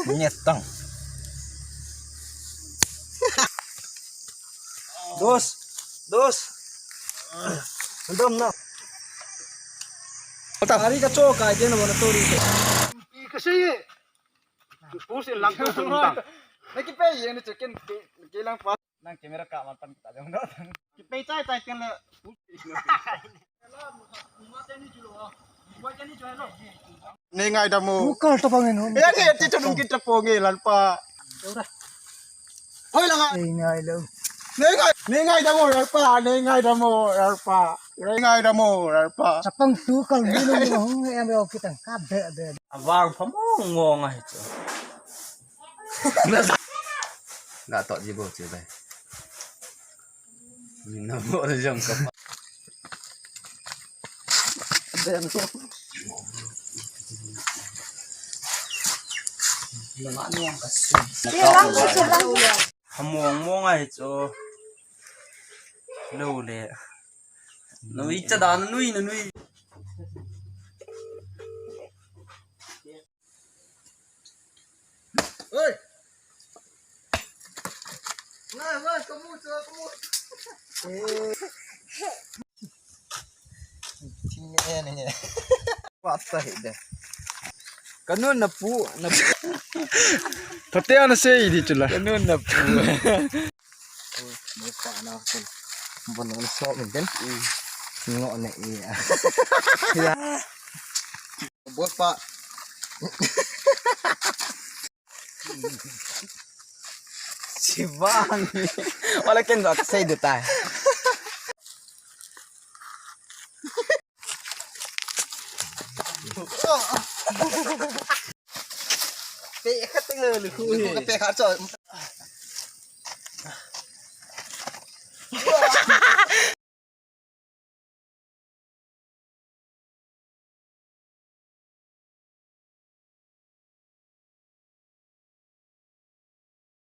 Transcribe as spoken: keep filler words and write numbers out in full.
Nyetang. Dos, dos. Dom na. Ari ka cho kai den bona tori. Kasi. Push in lang tu tu bang. Naki pe yang ni chicken ke lang pa. Nang camera ka man pan kita jong. Kipe chai chai tiang le. Nei ngaidam o. Tukal tapang in hom. Ya ni ti chunung kita ponge lan pa. Hoi langa. Nei ngaidam. Nei ngai, nei ngaidam o lalpa, nei ngaidam o lalpa. Nei ngaidam o lalpa. Chapang tukal ni nung hong em yo kita. Ka be be. Avang phamong mong ahi chu. Na to ji bo che bai. Ni na mo na jam ka. Hamong mong ahi chu. Lo le. Nui cha da na nui na nui. Oi. Ngai, ngai, kamu, kamu. Tine ne. Pata hide. Kanun na pu, na pu. Pate ana sei di chula. Kanun na pu. Mo pa na kun. Bon na so min den. Ngo ne i. Ya. Bot pa. Sibang. Wala ken do sei do tai. Pe khat teng le khu. Pe khat cho.